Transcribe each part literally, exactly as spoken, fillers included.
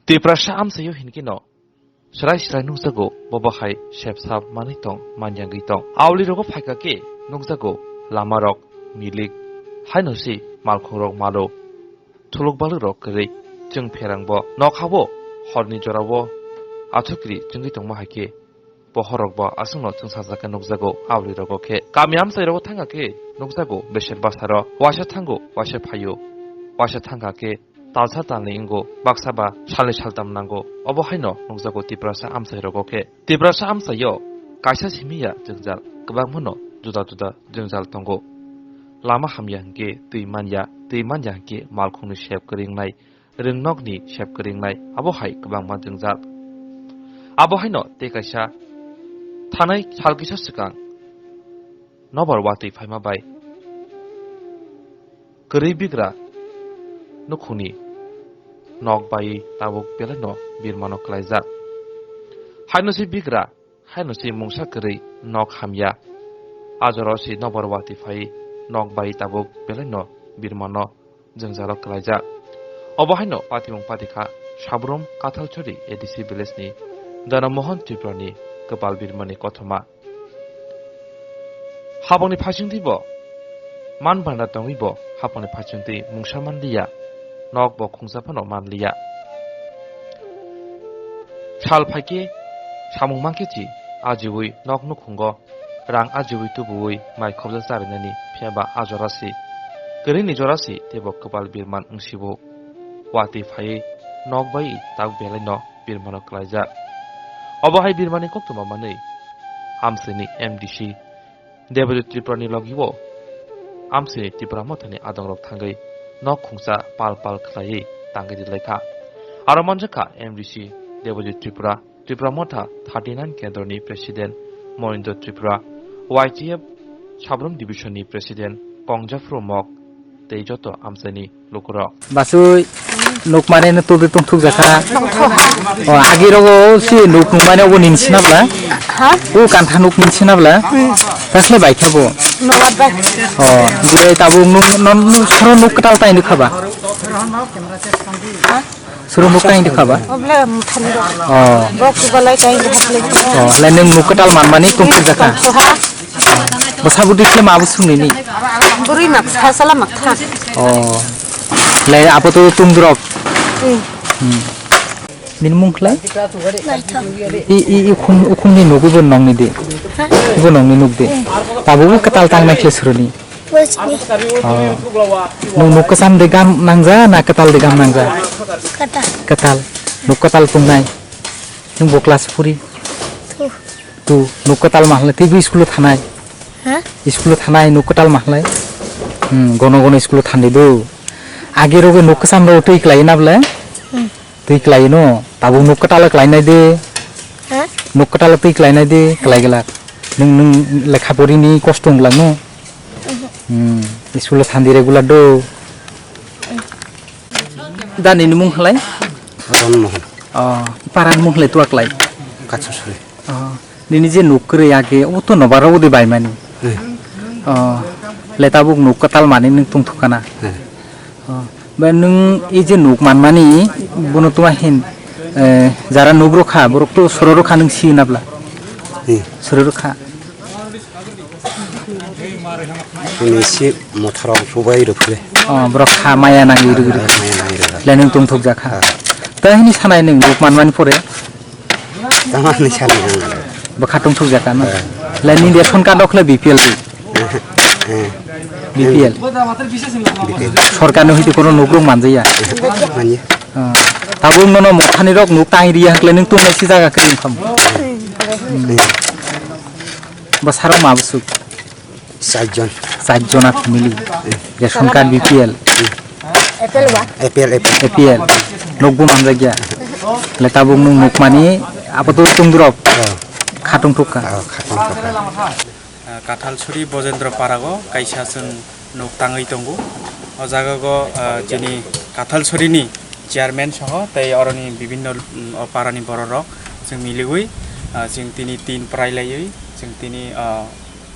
Tiprasa amchaio hinkhe no srai srai nukjago, bobo hai sepsap manwi tong, manyangwi tong. Auli rogo phaikha khe nukjago lama rok milik, haino se malkhung rok malo, thuluk baluk rok kwrwi. Chwng pherang bo nok habo horni jorao athukri chwngwi tongma hai khe bohor rok bo aswkno chwngsajak khe nukjago. Auli rogo khe kami amchai rogo thangkha khe nukjago beser bwsaro waisa thango, waisa phaio, waisa thangkha khe talsa talni wngo, baksa ba salni saltam nango. Obo haino nukjago Tiprasa amchai rogo khe. Tiprasa amchaio kaisa simi ya jwngjal, kwbangmano juda juda jwngjal tongo. Lama hamya hinkhe twi manya, twi manya hinkhe malkhungni sep kwrwi wngnai, rwngnokni sep kwrwi wngnai, abo hai kwbangma jwngjal. Abo haino tei kaisa thanai sal kisa swkang nobar watwi phaima bai kwrwi bigra nukhungni nok bai tabuk belaino birmano kwlaijak. Haino se bigra, haino se mungsa kwrwi nok hamya. A jorao se nobar watwi phai nok bai tabuk belaino birmano jwngjalo kwlaijak. Obo haino patimung patikha Sabrum Kathalchori A D C village ni Dana Mohan Tripura ni kwpal birmani kothoma. Habangni phasingtwi bo man banda tongwi bo habangni phasingtwi mungsa manliya, nok bo khungsa phano manliya. Sal phaikhe samung mankhe chi ajiwi nok nukhungo rang ajiwi tubuwi mai khobjak charinani, phiya ba a jora si kwrwini jora si teibo kwpal birman wngsibo. Watwi phaiwi nok bai tak belaino birmano kwlaijak. Obo hai birmani koktwma manwi amsini M D C Debojit Tripura ni logi o amsini Tipra Mothani adongrok thangwi nok khungsa pal pal khlaiwi tangwi rilai kha. Aro manjak kha M D C Debojit Tripura, Tipra Motha thirty nine kendroni president Monindra Tripura, Y T F Sabrum division ni president Kongjaphru Mok tei joto amchaini lukurok. Basui nuk mane no tubi tong thuk jakha. O agi rogo si nuk nuk mane obo nini sinabla. Ha? O kantha nuk nini sinabla. Tasle bai thabo. Nobar bai. O, dia tabuk nuk non soro nuk katal tai nuk khaba. Ha? Soro nuk tai nuk khaba. Obla muthan do. O. Bok balai tai nuk khaba. O, le nung nuk katal man mani tong thuk jakha. Ha? Bwsa bwtwi khle ma bo swngnini? Bwrwi mak sa sala mak kha. O. Le apo to tungdrok. Hmm. Hmm. Nini mung khlai? Naithok. I, i, i khum, ukhumni nugwi bo nongni di? Ha? Bo nongni nuk di? Hmm. Tabuk bo kwtal tangnai khle suruni? Bo sini. O. Nung nuk kwcham de gam nangja na kwtal de gam nangja? Kwtal. Kwtal. Nuk kwtal tungnai? Nung bo class puri? Two. Tu, nuk kwtal mahlai, tei bo school o thanai. Ha? School o thanai, nuk kwtal mahlai. Hmm, gono gono school o thanai do. Agi rogo nuk kwcham rogo twi klai na bwle? Hmm. Twi klai no, tabuk nuk kwtal klai nai de. Ha? Nuk kwtal twi klai nai de, klai glak. Nung, nung lekha pori ni kosto wng glak no? Mhm. Hmm, school o thandi regular do. Da nini mung halai? Ron Mohan. Oh, paran mung halai tuak lai? Katsasuri. Oh, nini je nuk kwrwi age, o to nobar o de bai mani. Hmm. Oh, le tabuk nuk kwtal mani nung tung thuk kana. Hmm. Oh, ba nung i je nuk man mani, bono tuma hin, eh, jara nuk rokha, borok to soro rokha nung si nabla. Hmm. Soro rokha. Nisi mothorok subai rwphre. Oh, borok kha maya nangwi rwgwi rwkha. Maya nangwi rwkha. Le nung tongthok jakha. Ah. Ta hini sanai nung nuk manmani pore? Tamani sanai nung. Bwkha tongthok jakha na? Ah. Le nini ration card rok le B P L di? Eh. B P L. B P L. Sorkar no hiti kono nuk rok manjaya? Manya. Ah. Tabuk nono mothani rok nuk tang riya hwnkhe nung tongnai si jaga kwrwi wngkha. Hmm. Bwsarok ma bwswk? Charjon. Charjona family. Ration card B P L. A P L, A P L. A P L. Nukbo manjakya. Le tabuk nung nukmani apato tungdrop. Oh. Khatung thukka. Oh, khatung thukka. Ah, Kathalsuri Bojendra Parago kaisa chwng nuk tangwi tongo. O jagago, ah, chini Kathalsurini chairman soho tei oroni bibinno, mm, o parani bororok chwng miligwi, ah, chwng tini tin prai laiwi, chwng tini, ah,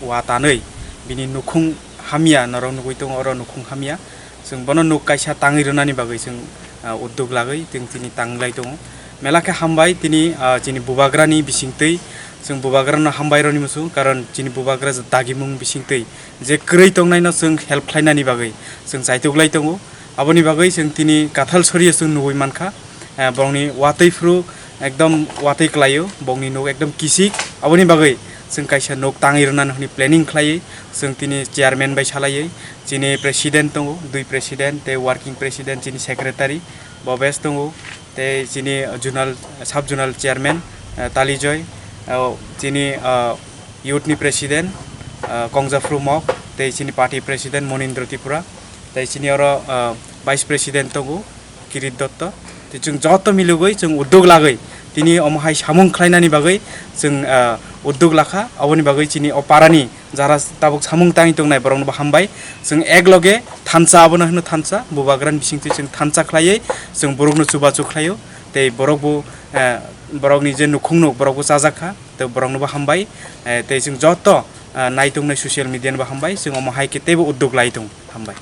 wa tanwi bini nukhung hamya norok nugwi tongo, oro nukhung hamya. Chwng bono nuk kaisa tangwi rwnani bagwi chwng ah, uddog lagwi chwng tini tanglai tongo. Mela khe hambai tini, ah, chini bubagrani bisingtwi, chwng bubagrano hambai rwni muchung, karon chini bubagra je dagimung bisingtwi je kwrwi tongnaino chwng help khlainani bagwi chwng chaituklai tongo. Aboni bagwi chwng tini Kathal Sorio chwng nugwi mankha, eh, borokni watwi phuru ekdom watwi klaio, borokni nuk ekdom kisik. Aboni bagwi chwng kaisa nuk tangwi rwnani hwnwi planning khlaiwi chwng tini chairman bai salaiwi, chini president tongo, dui president tei working president, chini secretary Bobes tongo, tei chini zonal, sub zonal chairman, eh, Talijoy, eh, chini, eh, youth ni president, eh, Kongjaphru Mok, tei chini party president Monindra Tripura, tei chini oro, eh, vice president tongo Kirit Dotto. Tei chwng joto milogwi chwng uddog lagwi tini omo hai samung khlainani bagwi chwng, eh, uddog lakha. Aboni bagwi chini o parani jara tabuk samung tangwi tongnai borokno bo hambai. Chwng ek loge thansa, abono hino thansa, bubagrani bisingtwi chwng thansa khlaiwi chwng borokno chubachu khlaio. Tei borok bo, eh, borokni je nukhung nuk borok bo chajak kha, tei borokno bo hambai. Eh, tei chwng joto, eh, naitongnai social media no bo hambai, chwng omo hai khe teibo uddog lai tong hambai.